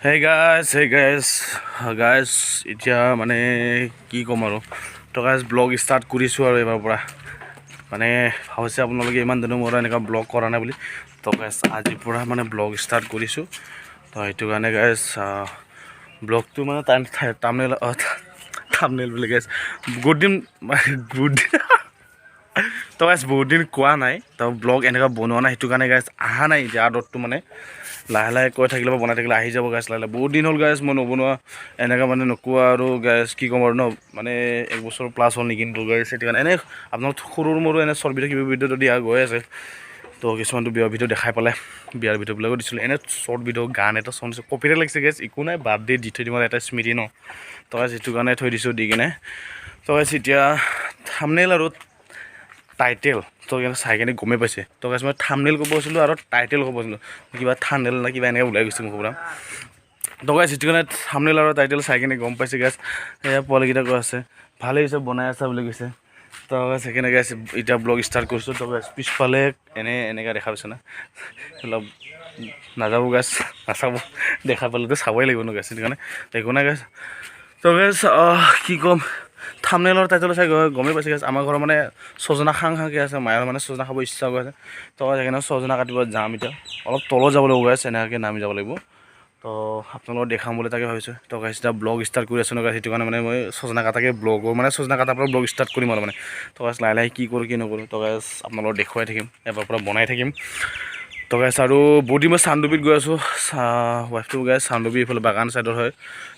Hey guys, hey guys, guys, এতিয়া মানে কি ক'ম আৰু। তো গাইজ, ব্লগ ষ্টাৰ্ট কৰিছোঁ আৰু এইবাৰ পৰা। মানে ভাবিছে আপোনালোকে ইমান দিনৰ মূৰত এনেকুৱা ব্লগ কৰা নাই বুলি। তো গাইজ, আজিৰ পৰা মানে ব্লগ ষ্টাৰ্ট কৰিছোঁ। তো সেইটো কাৰণে গাইজ, ব্লগটো মানে টাইম থামনেল, থামনেল বুলি গাইজ, বহুত দিন, বহুত দিন। তো গাইজ, বহুত দিন কোৱা নাই, তো ব্লগ এনেকুৱা বনোৱা নাই, সেইটো কাৰণে গাইজ অহা নাই। এতিয়া আদতটো মানে লাহে লাহে কৈ থাকিলে বা বনাই থাকিলে আহি যাব গাইজ, লাহে লাহে। বহুত দিন হ'ল গাইজ, মই নবনোৱা এনেকুৱা, মানে নোকোৱা আৰু গাইজ, কি ক'ম আৰু ন। মানে এক বছৰ প্লাছ হ'ল নেকি। কিন্তু গাইজ, সেইটো কাৰণে এনেই আপোনালোক সৰু মৰু এনে শ্বৰ্ট ভিডিঅ', কিবা ভিডিঅ'টো দিয়া গৈ আছে। তো কিছুমানটো বিয়াৰ ভিডিঅ' দেখাই পালে, বিয়াৰ ভিডিঅ'বিলাকো দিছিলোঁ। এনে শ্বৰ্ট ভিডিঅ', গান এটা চং কপিৰাইট লাগিছে গাইজ, একো নাই, বাদ দি থৈ দিম আৰু, এটা স্মৃতি ন। তো গাইজ, সেইটো কাৰণে থৈ দিছোঁ দি কিনে। তো গাইজ, এতিয়া থামনেল আৰু টাইটেল তো চাই কিনে গমেই পাইছে। তো গাইজ, মই থামনেল ক'ব গৈছিলোঁ আৰু টাইটেল ক'ব গৈছিলোঁ, কিবা থানেল না কিবা এনেকৈ ওলাই গৈছে মুখৰ পৰা। তো গাইজ, সেইটো কাৰণে থামনেল আৰু টাইটেল চাই কিনে গম পাইছে গাইজ। এয়া পোৱালিকেইটা কৈ আছে, ভালেই হৈছে, বনাই আছা বুলি কৈছে। তো গাইজ, সেইকাৰণে গাইজ, এতিয়া ব্লগ ষ্টাৰ্ট কৰিছোঁ। তো গাইজ, পিছফালে এনে এনেকৈ দেখা পাইছে না, অলপ নাযাব গাইজ, নাচাব। দেখা পালেতো চাবই লাগিব ন গাইজ, সেইটো কাৰণে একো নাই গাইজ। তো গাইজ, কি ক'ম, থামনেলৰ টাইটেল চাই গমেই পাইছে গাইজ। আমাৰ ঘৰৰ মানে ছজনা খাং খাংকৈ আছে, মায়েৰ মানে ছজনা খাব ইচ্ছা গৈ আছে। তো সেইকাৰণে ছজনা কাটিব যাম। এতিয়া অলপ তলত যাব লাগিব গাইজ, এনেকুৱাকৈ নামি যাব লাগিব। তো আপোনালোকক দেখাম বুলি তাকে ভাবিছোঁ। তো গাইজ, এতিয়া ব্লগ ষ্টাৰ্ট কৰি আছোঁ ন গাইজ, সেইটো কাৰণে মানে মই ছজনা কাটাকৈ ব্লগৰ, মানে ছজনা কাটাৰ পৰা ব্লগ ষ্টাৰ্ট কৰিম আৰু মানে। তো গাইজ, লাহে লাহে কি কৰোঁ কি নকৰোঁ, তো গাইজ, আপোনালোকক দেখুৱাই থাকিম, এবাৰ পৰা বনাই থাকিম। তো গাইজ, আৰু বহুত দিন মই চান্দুবিত গৈ আছোঁ। ৱাইফটো গাইজ, চান্দুবি এইফালে বাগান চাইডৰ হয়।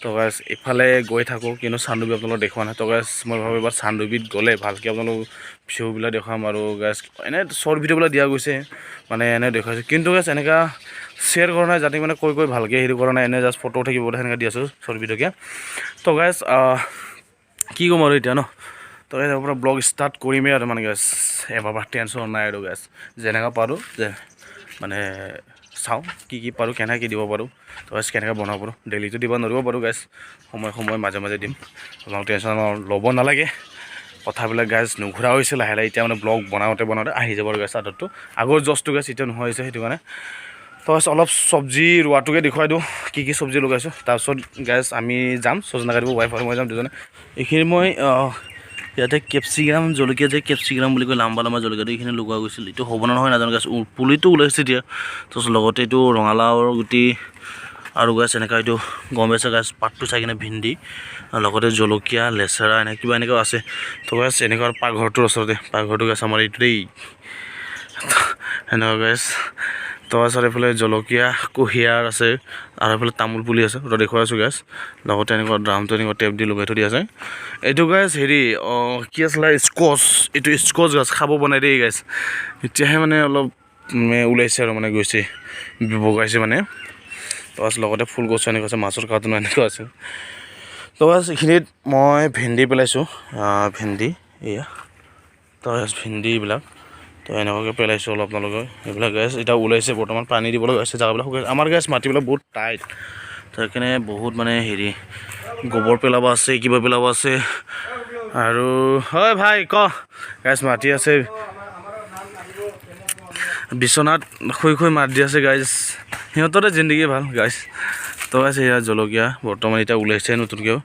তো গাইজ, ইফালে গৈ থাকোঁ, কিন্তু চান্দুবি আপোনালোকক দেখুওৱা নাই। তো গাইজ, মই ভাবোঁ এবাৰ চান্দুবিত গ'লে ভালকৈ আপোনালোক ভিউবিলাক দেখুৱাম। আৰু গাইজ, এনে শ্বৰ্ট ভিডিঅ'বিলাক দিয়া গৈছে, মানে এনে দেখুৱাইছোঁ, কিন্তু গাইজ, এনেকুৱা শ্বেয়াৰ কৰা নাই, যাতে মানে কৈ কৈ ভালকৈ হেৰি কৰা নাই। এনে জাষ্ট ফটো থাকিব, সেনেকৈ দি আছোঁ শ্বৰ্ট ভিডিঅ'কে। তো গাইজ, কি ক'ম আৰু এতিয়া ন। তো গাইজ, পৰা ব্লগ ষ্টাৰ্ট কৰিমেই আৰু মানে গাইজ, এবাৰ পৰা টেনশ্যন নাই আৰু গাইজ, যেনেকুৱা পাৰোঁ যে মানে চাওঁ কি কি পাৰোঁ, কেনেকৈ দিব পাৰোঁ। তো গাইজ, কেনেকৈ বনাব পাৰোঁ, ডেইলিটো দিব নোৱাৰিব পাৰোঁ গাইজ, সময় সময় মাজে মাজে দিম, আপোনালোক টেনশ্যন ল'ব নালাগে। কথাবিলাক গাইজ, নুঘূৰা হৈছে লাহে লাহে। এতিয়া মানে ব্লগ বনাওঁতে বনাওঁতে আহি যাব আৰু গাইজ আদতটো, আগৰ জছটো গাইজ এতিয়া নোহোৱা হৈছে, সেইটো কাৰণে। তো গাইজ, অলপ চব্জি ৰোৱাটোকে দেখুৱাই দিওঁ, কি কি চব্জি লগাইছোঁ। তাৰপিছত গাইজ, আমি যাম ছজনা কাটিব, ৱাইফ আৰু মই যাম দুজনে। এইখিনি মই ইয়াতে কেপচিকাম জলকীয়া যে কেপচিকাম বুলি কয়, লাম্বা লাম্বা জলকীয়াটো, এইখিনি লগোৱা গৈছিল। এইটো হ'ব না নহয় নাজানো গাইজ, পুলিটো ওলাইছে এতিয়া। তাৰপিছত লগতে এইটো ৰঙালাওৰ গুটি আৰু গাইজ, এনেকুৱা এইটো গম পাইছে গাইজ, পাতটো চাই কিনে, ভেন্দি আৰু লগতে জলকীয়া, লেচেৰা, এনেকৈ কিবা এনেকুৱাও আছে। তো গাইজ, এনেকুৱা পাকঘৰটোৰ ওচৰতে, পাকঘৰটো গাইজ আমাৰ এইটো দেই, সেনেকুৱা গাইজ। তো তাৰপাছত এইফালে জলকীয়া, কুঁহিয়াৰ আছে আৰু এইফালে তামোল পুলি আছে, তো দেখুৱাই আছোঁ গাইজ। লগতে এনেকুৱা ড্ৰামটো এনেকুৱা টেপ দি লগাই থৈ দিয়া আছে। এইটো গাইজ, হেৰি অঁ কি আছিলে, স্কচ, এইটো স্কচ গাছ, খাব বনাই দেই গাইজ। এতিয়াহে মানে অলপ মানে ওলাইছে আৰু মানে গৈছে, বগাইছে মানে। তাৰপাছত লগতে ফুল গছ এনেকুৱা আছে, মাছৰ কাৰ্টুন এনেকুৱা আছে। তো গাইজ, এইখিনিত মই ভেন্দি পেলাইছোঁ, ভেন্দি এয়া। তো ভেন্দি এইবিলাক তো এনেকুৱাকৈ পেলাইছোঁ অলপ আপোনালোকে। এইবিলাক গাইজ, এতিয়া ওলাইছে বৰ্তমান, পানী দিব লগা হৈছে, জেগাবিলাক শুকাইছে। আমাৰ গাইজ, মাটিবিলাক বহুত টাইট, তো সেইকাৰণে বহুত মানে হেৰি গোবৰ পেলাব আছে, কিবা পেলাব আছে আৰু। হয় ভাই, ক। গাইজ, মাটি আছে, বিচনাত শুই শুই মাত দি আছে গাইজ, সিহঁতৰে জিন্দগী ভাল গাইজ। তো গাইজ, এয়া জলকীয়া বৰ্তমান এতিয়া ওলাইছে নতুনকৈও।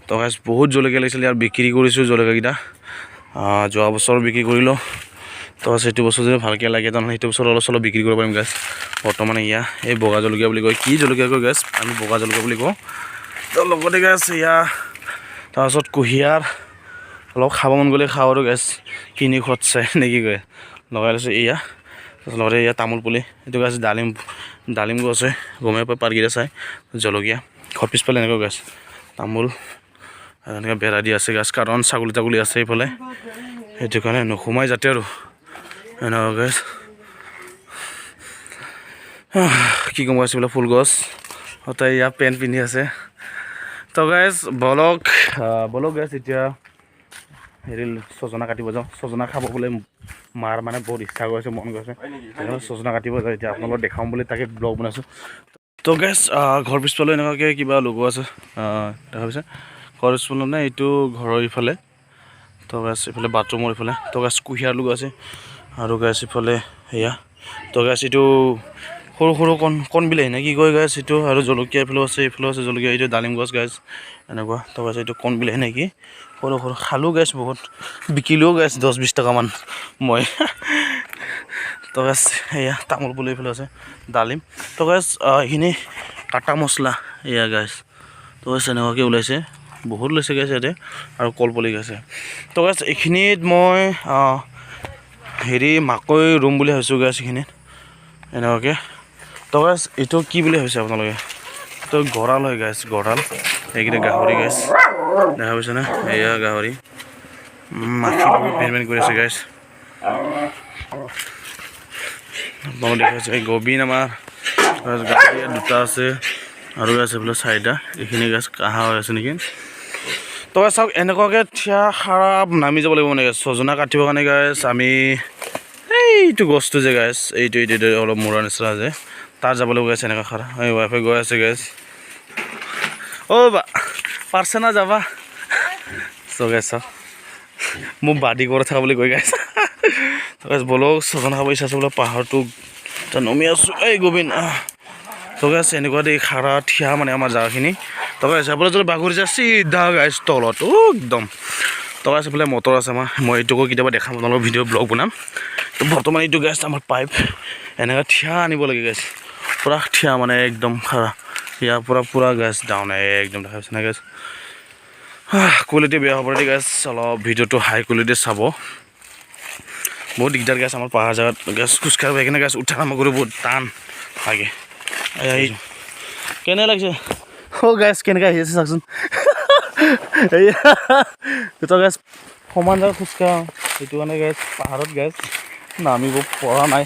তো গাইজ, বহুত জলকীয়া লাগিছিল, ইয়াৰ বিক্ৰী কৰিছোঁ জলকীয়াকেইটা। যোৱা বছৰ বিক্ৰী কৰিলোঁ। তো সেইটো বছৰ যদি ভালকৈ লাগে, তেনেহ'লে সেইটো বছৰ অলপ চলপ বিক্ৰী কৰিব পাৰিম গাইজ। বৰ্তমান এয়া এই বগা জলকীয়া বুলি কয়, কি জলকীয়া কয় গাইজ, আমি বগা জলকীয়া বুলি কওঁ। তো লগতে গাইজ, এয়া তাৰপাছত কুঁহিয়াৰ অলপ খাব মন গ'লে খাওঁ আৰু গাইজ, কিনি খোৱাত চাই নেকি কয়, লগাই লৈছোঁ এয়া। তাৰপিছত লগতে এয়া তামোল পুলি, এইটো গাছ ডালিম, ডালিম গছ হয়, গমেই পায় পাতকেইটা চাই। জলকীয়া ঘৰ পিছফালে এনেকুৱা গাছ, তামোল আৰু এনেকৈ বেৰা দি আছে গাছ, কাৰণ ছাগলী তাগলী আছে এইফালে, সেইটো কাৰণে নোসোমাই যাতে আৰু এনেকুৱা গাছ। কি ক'ম গাইজ, এইবিলাক ফুল গছ। তাই ইয়াত পেণ্ট পিন্ধি আছে। তো গাইজ, বলক বলক গাইজ, এতিয়া হেৰি ছজনা কাটিব যাওঁ। ছজনা খাব বোলে মাৰ মানে বহুত ইচ্ছা গৈছে, মন গৈছে, সেইকাৰণে ছজনা কাটিব যাওঁ। এতিয়া আপোনালোকক দেখাম বুলি তাকে ব্লগ বনাইছোঁ। তো গাইজ, ঘৰ পিছফালে এনেকুৱাকৈ কিবা লগোৱা আছে, দেখা পাইছে। ঘৰ পিছফালে নে এইটো ঘৰৰ ইফালে। তো গাইজ, এইফালে বাথৰুমৰ ইফালে। তো গাইজ, কুঁহিয়াৰ লগোৱা আছে আৰু গাইজ, ইফালে সেয়া। তো গাইজ, এইটো সৰু সৰু কণ কণ বিলাহী নে কি কয় গাইছ এইটো। আৰু জলকীয়া এইফালেও আছে, এইফালেও আছে জলকীয়া। এইটো ডালিম গছ গাইছ এনেকুৱা। তো গাইছ, এইটো কণ বিলাহী নেকি, সৰু সৰু। খালোঁ গাইছ বহুত, বিকিলেও গাইছ 10-20 টকামান মই। তো গাইছ, এয়া তামোল পুলি এইফালে আছে, ডালিম। তো গাইছ, এইখিনি কাটা মছলা এয়া গাইছ। তো গাইছ, এনেকুৱাকৈ ওলাইছে, বহুত লৈছে গাইছ ইয়াতে। আৰু কলপুলি গাইছে। তো গাইছ, এইখিনিত মই হেৰি মাকৈ ৰুম বুলি ভাবিছোঁ গাইছ এইখিনিত এনেকুৱাকৈ। তো গাইছ, এইটো কি বুলি ভাবিছে আপোনালোকে? তো গঁৰাল হয় গাইছ, গঁৰাল। এইকেইটা গাহৰি গাইছ, দেখা পাইছেনে? এয়া গাহৰি। মাখি বহুত মেন মেন কৰি আছে গাইছ। আপোনালোক দেখাইছে, এই গবিন আমাৰ গাহৰি ইয়াত দুটা আছে আৰু আছে এইফালে চাৰিটা। এইখিনি গাছ কাহা হৈ আছে নেকি। তো গাইছ, চাওক, এনেকুৱাকৈ থিয়া খাৰাপ নামি যাব লাগিব মানে গাইছ ছজনা কাটিবৰ কাৰণে। গাইছ, আমি এইটো গছটো যে গাইছ, এইটো অলপ মূৰৰ নিচিনা যে, তাত যাব লাগিব গাইছ। এনেকুৱা খাৰা এই ৱাইফে গৈ আছে গাইছ। অ' বা পাৰছে না যাবা? চ' গাইছ, চাওক, মোক বাদি কৰি থকা বুলি কৈ গাইছ। তো গাইছ, বলক, ছজনা খাব ইচ্ছা আছে বোলে। পাহাৰটো নমি আছোঁ। এই গোবিন। তো গাইছ, এনেকুৱা দেই খাৰা থিয়া মানে আমাৰ জেগাখিনি। তো গাইছ, এইফালে যদি বাগৰি যায় চিধা গাইছ তলত একদম। তো গাইছ, এইফালে মটৰ আছে আমাৰ। মই এইটোকো কেতিয়াবা দেখাম আপোনালোকৰ, ভিডিঅ' ব্লগ বনাম। তো বৰ্তমান এইটো গাইছ আমাৰ পাইপ এনেকৈ থিয়া আনিব লাগে গাইছ, পূৰা থিয়া মানে একদম খাৰা। ইয়াৰ পৰা পূৰা গাইছ ডাউন একদম, দেখা পাইছে না গাইছ? কোৱালিটি বেয়া হ'ব দেই গাইছ, অলপ ভিডিঅ'টো হাই কোৱালিটি চাব। বহুত দিগদাৰ গাইছ আমাৰ পাহাৰ জেগাত গাইছ খোজকাঢ়িব। সেইকাৰণে গাইছ, উঠা নামা কৰি বহুত টান লাগে। এই কেনে লাগিছে? অ' গাইছ, কেনেকৈ আহি আছে চাওকচোন। এইয়া তো গাইছ, সমান জেগাত খোজকাঢ়, সেইটো কাৰণে গাইছ পাহাৰত গাইছ নামিব পৰা নাই।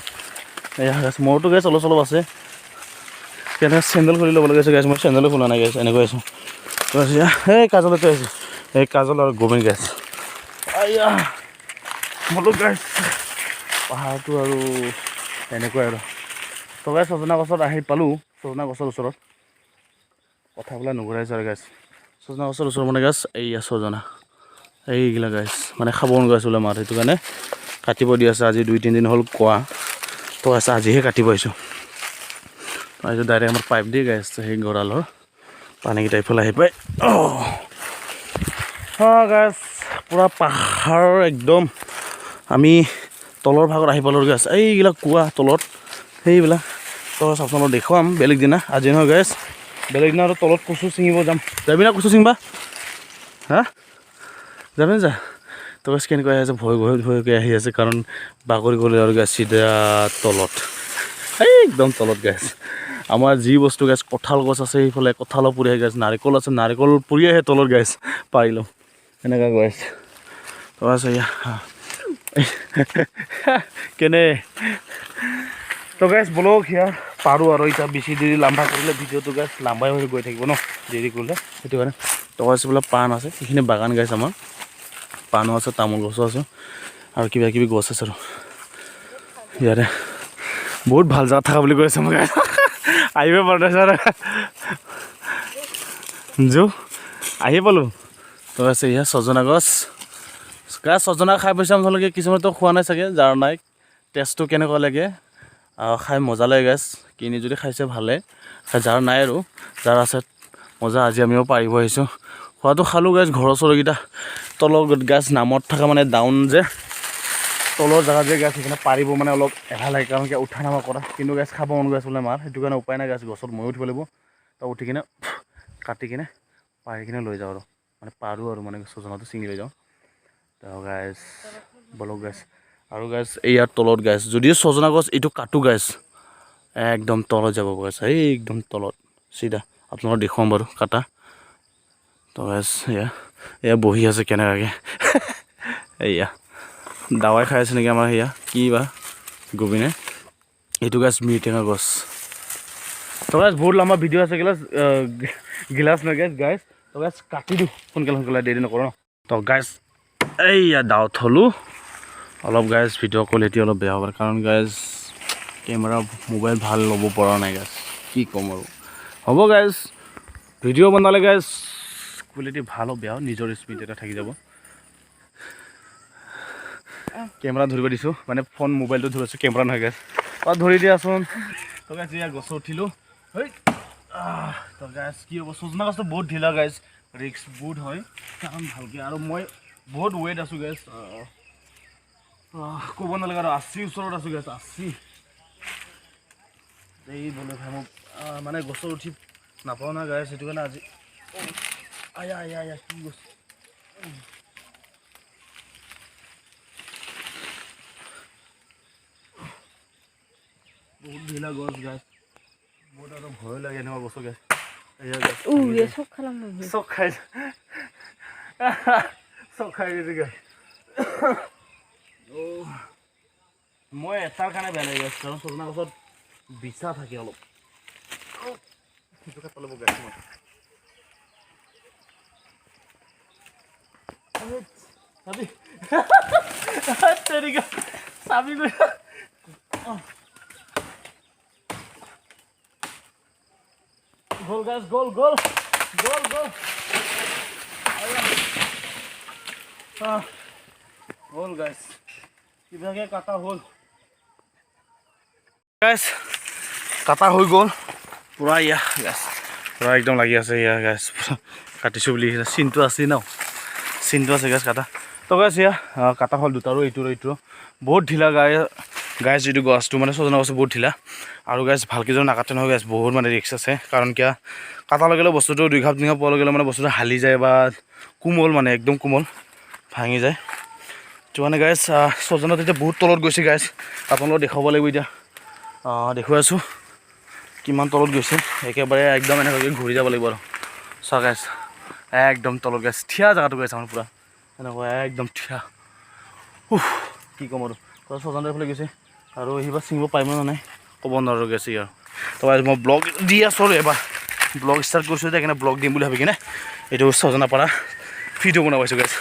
এয়া গাইছ, মোৰতো গাইছ অলপ চলপ আছে। কেনেকৈ চেণ্ডেল খুলি ল'ব লগা হৈছে গাইছ, মই চেণ্ডেলো খোলা নাই গাইছ, এনেকৈ আছোঁ। এই কাজলতে আহিছোঁ, এই কাজল আৰু গোবিন গাইছ। আইয়া বোলো গাইছ, পাহাৰটো আৰু এনেকুৱাই আৰু। তো গাইছ, ছজনা গছত আহি পালোঁ। ছজনা গছৰ ওচৰত কথাবিলাক নুঘূৰাইছোঁ আৰু গাইছ। ছজনা গছৰ ওচৰত মানে গাইছ, এইয়া ছজনা এইগিলা গাইছ, মানে খাব মন গৈ আছে বোলে মাৰ, সেইটো কাৰণে কাটিব দি আছে। আজি 2-3 দিন হ'ল কোৱা। তো গাইছ, আজিহে কাটিব আহিছোঁ। তাৰপিছত ডাইৰেক্ট আমাৰ পাইপ দি গাইছ সেই গঁৰালৰ পানীকেইটা এইফালে আহি পাই। অঁ গাইছ, পূৰা পাহাৰৰ একদম আমি তলৰ ভাগত আহি পালোঁ গাইছ। এইবিলাক কুঁৱা তলত সেইবিলাক। তো আপোনালোক দেখুৱাম বেলেগ দিনা, আজি নহয় গাইছ, বেলেগ দিনা। আৰু তলত কচু ছিঙিব যাম। যাবি না কচু ছিঙবা? হা, যাবি যা। তো গাইছ, কেনেকুৱা আহি আছে, ভয় ভয় ভয়কৈ আহি আছে, কাৰণ বাগৰি গ'লে আৰু গাইছ চিধা তলত, এই একদম তলত গাইছ। আমাৰ যি বস্তু গাইছ, কঁঠাল গছ আছে সেইফালে, কঁঠালো পৰি আহে গাইছ। নাৰিকল আছে, নাৰিকল পৰি আহে তলত গাইছ, পাৰিলোঁ এনেকুৱা গাইছ। তো আছে এয়া কেনে। তো গাইছ, বলক, সেয়া পাৰোঁ আৰু এতিয়া বেছি দেৰি লাম্বা কৰিলে ভিডিঅ'টো গাইছ লাম্বাই হৈ গৈ থাকিব ন দেৰি কৰিলে, সেইটো কাৰণে। তো গাইছ, বোলে পাণ আছে, সেইখিনি বাগান গাইছ আমাৰ। পাণো আছে, তামোল গছো আছে আৰু কিবা কিবি গছ আছে। আৰু ইয়াতে বহুত ভাল জেগাত থকা বুলি কৈ আছে মোক, আহিব পৰা নাই ছাৰ। যো আহি পালোঁ। তো আছে ইয়াত ছজনা গছ গাছ। ছজনা খাই পাইছে আপোনালোকে? কিছুমানতো খোৱা নাই চাগে, যাৰ নাই টেষ্টটো কেনেকুৱা লাগে। খাই মজা লাগে গাছ। কিনি যদি খাইছে ভালে, যাৰ নাই আৰু যাৰ আছে মজা। আজি আমিও পাৰিব আহিছোঁ। খোৱাটো খালোঁ গাছ ঘৰৰ ওচৰকেইটা তলৰ গাছ নামত থকা মানে ডাউন যে তলৰ জেগাত যে গাছ, সেইকাৰণে পাৰিব মানে অলপ এলাহ লাগে, কাৰণ কিয় উঠা নামা কৰা। কিন্তু গাছ খাব মন গৈ আছে বোলে মাৰ, সেইটো কাৰণে উপায় নাই গাছ, গছত ময়ো উঠিব লাগিব। তো উঠি কিনে কাটি কিনে পাৰি কিনে লৈ যাওঁ আৰু মানে পাৰোঁ আৰু মানে ছজনাটো ছিঙি লৈ যাওঁ। তো গাইছ, বলক গাইছ। আৰু গাইছ, ইয়াৰ তলত গাইছ, যদিও ছজনা গছ এইটো কাটো গাইছ, একদম তলত যাব গাইছ, এই একদম তলত চিধা। আপোনালোকক দেখুৱাম বাৰু কাটা। তো গাইছ, এয়া এয়া বহি আছে কেনেকুৱাকৈ। এয়া দাৱাই খাই আছে নেকি আমাৰ সেয়া কি বা গোবিনে। এইটো গাছ মিৰিটেঙা গছ। তো গাইছ, বহুত লম্বা ভিডিঅ' আছে, গিলাচ গিলাচ নহয় গাইছ। গাইছ, তো গাইছ, কাটি দিওঁ সোনকালে সোনকালে, দেৰি নকৰোঁ ন। তো গাইছ, এইয়া দাও থলোঁ অলপ। গাইছ, ভিডিঅ' কোৱালিটি অলপ বেয়া হ'ব পাৰে, কাৰণ গাইছ কেমেৰা মোবাইল ভাল ল'ব পৰা নাই গাইছ, কি ক'ম আৰু। হ'ব গাইছ, ভিডিঅ' বনালে গাইছ কোৱালিটি ভাল হওক বেয়া হওক, নিজৰ স্মৃতি এটা থাকি যাব। কেমেৰা ধৰিব দিছোঁ, মানে ফোন মোবাইলটো ধৰিছোঁ, কেমেৰা নহয় গাইছ। অঁ, ধৰি দিয়াচোন। তো গাইছ, এয়া গছত উঠিলোঁ। হেই, তো গাইছ, কি হ'ব? চজনা গছটো বহুত ঢিলা গাইছ, ৰিস্ক বহুত হয়, কাৰণ ভালকৈ আৰু মই বহুত ৱেইট আছোঁ গাইছ, ক'ব নালাগে আৰু 80 ওচৰত আছোঁ গাইছ, 80। এই বোলে ভাই, মোক মানে গছত উঠি নাপাওঁ না গাইছ, সেইটো কাৰণে আজি। আয়া আয়া আয়া, কি গছ! বহুত ঢিলা গছ গাইছ, বহুত আৰু ভয় লাগে এনেকুৱা গছৰ গাইছ। এয়া গাইছ। চব খালাম। চব খাই, চব খাই গৈছে গাইছ। মই এটাৰ কাৰণে বেয়া লাগি গৈছে, কাৰণ ছজনা গছত বিচা থাকে অলপ, সেইটো কাটিব গাইছ মই। চাবি তেৰিকা, চাবি গৈ গ'ল গাইছ, গ'ল গ'ল গ'ল গ'ল গ'ল গাইছ, কিবাকে কাটা হ'ল গাইছ, কাটা হৈ গ'ল পূৰা। ইয়া গাইছ, পূৰা একদম লাগি আছে। ইয়া গাইছ, পূৰা কাটিছোঁ বুলি চিনটো আছে ন, চিনটো আছে গাইছ কাটা। তো গাইছ, ইয়া কাটা হ'ল দুটাৰো, এইটোৰ এইটো বহুত ঢিলা গাই গাইছ। যিটো গছটো মানে ছজনা গছ, বহুত ঢিলা আৰু গাইছ, ভালকৈ যদি নাকাটে নহয় গাইছ, বহুত মানে ৰিস্ক আছে। কাৰণ কিয়, কাটাৰ লগে লগে বস্তুটো 2 ঘাপ 3 ঘাপ পোৱাৰ লগে লগে মানে বস্তুটো হালি যায় বা কোমল, মানে একদম কোমল, ভাঙি যায়। তো মানে গাইছ, ছজনাত এতিয়া বহুত তলত গৈছে গাইছ, আপোনালোকক দেখুৱাব লাগিব। এতিয়া দেখুৱাই আছোঁ কিমান তলত গৈছে। একেবাৰে একদম এনেকুৱাকৈ ঘূৰি যাব লাগিব আৰু চোৱা গাইছ, একদম তলত গাইছ, থিয়া জেগাটো গাইছ, আমাৰ পূৰা এনেকুৱা একদম থিয়া। উফ, কি ক'ম আৰু। তো ছজনা এইফালে গৈছে আৰু সিবা ছিঙিব পাৰিব নে নাই ক'ব নোৱাৰোঁ গৈছে আৰু। তো মই ব্লগ দি আছোঁ আৰু এবাৰ ব্লগ ষ্টাৰ্ট কৰিছোঁ, সেইকাৰণে ব্লগ দিম বুলি ভাবি কিনে এইটো ছজনা পাৰা ভিডিঅ' বনাব পাইছোঁ গাইছ।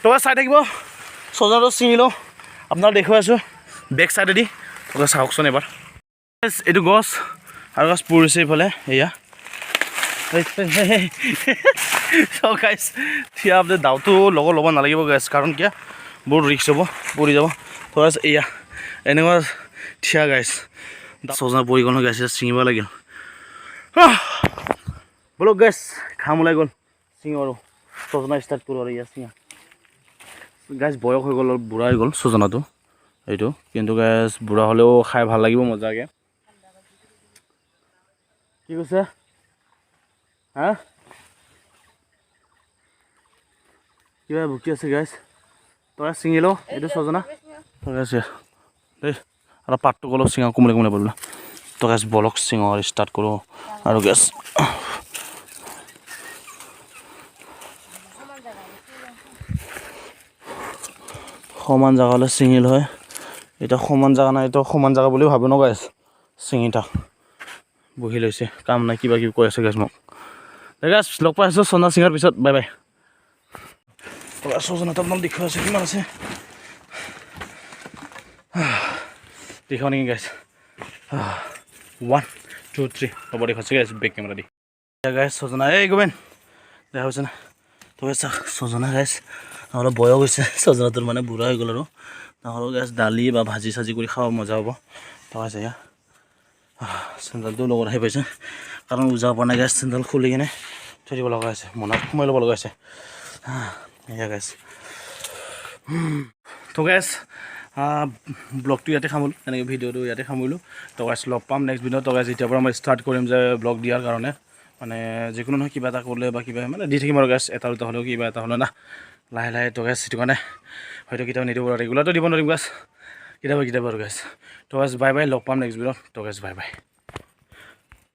তো চাই থাকিব, ছজনাটো ছিঙি লওঁ, আপোনাক দেখুৱাই আছোঁ বেক চাইডেদি। তো চাওকচোন এবাৰ, এইটো গছ আৰু গছ পৰিছে এইফালে। এয়া গাইছ, থিয়া, আপুনি দাওটো লগত ল'ব নালাগিব গাইছ, কাৰণ কিয়, বহুত ৰিস্ক হ'ব, পৰি যাব। তো গাইছ, এয়া এনেকুৱা থিয়া গাইছ, ছজনা পৰি গ'ল নহয় গাইছ, ছিঙিব লাগিল। ব'লক গাইছ, ঘাম ওলাই গ'ল, ছিঙো আৰু ছজনা ষ্টাৰ্ট কৰোঁ আৰু। ইয়াত ছিঙা গাইছ, বয়স হৈ গ'ল, অলপ বুঢ়া হৈ গ'ল ছজনাটো এইটো। কিন্তু গাইছ, বুঢ়া হ'লেও খাই ভাল লাগিব মজাকৈ। কি কৈছে হা? কিবা ভুকি আছে গাইছ। তই ছিঙি লওঁ এইটো ছজনা। তই গাইছ দেই, আৰু পাতটো অলপ চিঙা, কোমলে কোমলে ব'ল। তো গাইছ, বলক, চিঙো আৰু ষ্টাৰ্ট কৰোঁ আৰু গাইছ। সমান জেগা হ'লে ছিঙিল হয়, এতিয়া সমান জেগা নাই। এইটো সমান জেগা বুলি ভাবোঁ ন গাইছ। ছিঙি থাক, বহি লৈছে, কাম নাই, কিবা কিবি কৈ আছে গাইছ মোক। গাইছ, লগ পাই আছোঁ ছজনা ছিঙাৰ পিছত, বাই বাই। ছজনাটো আপোনাক দেখুৱাই আছোঁ কিমান আছে, দেখুৱা নেকি গাইছ? 1 2 3, হ'ব, দেখুৱাইছোঁ গাইছ বেক কেমেৰা দি। গাইছ, ছজনা, এই গোবেন, দেখা পাইছে না? তো চাওক, ছজনা গাইছ, অলপ বয়স হৈছে ছজনাটোৰ, মানে বুঢ়া হৈ গ'ল আৰু নহ'লেও গাইছ, দালি বা ভাজি চাজি কৰি খাব মজা হ'ব। তো গাইছ, এয়া চেণ্ডেলটো লগত আহি পাইছে, কাৰণ উজাব পৰা নাই গাইছ, চেণ্ডেল খুলি কিনে থৈ দিব লগা হৈছে, মনত সোমাই ল'ব লগা হৈছে। এয়া গাইছ। তো গাইছ, ব্লগটো ইয়াতে সামৰিলোঁ, এনেকৈ ভিডিঅ'টো ইয়াতে সামৰিলোঁ। তো গাইছ, লগ পাম নেক্সট ভিডিঅ'ত। তো গাইছ, এতিয়াৰ পৰা মই ষ্টাৰ্ট কৰিম যে ব্লগ দিয়াৰ কাৰণে, মানে যিকোনো নহয় কিবা এটা কৰিলে বা কিবা মানে দি থাকিম আৰু গাইছ, এটা দুটা হ'লেও, কিবা এটা হ'লেও না, লাহে লাহে। তো গাইছ, সেইটো কাৰণে হয়তো কেতিয়াবা নিদিব, ৰেগুলাৰটো দিব নোৱাৰিম গাইছ, কেতিয়াবা কেতিয়াবা আৰু গাইছ। তো গাইছ, বাই বাই, লগ পাম নেক্সট ভিডিঅ'ত। তো গাইছ, বাই বাই।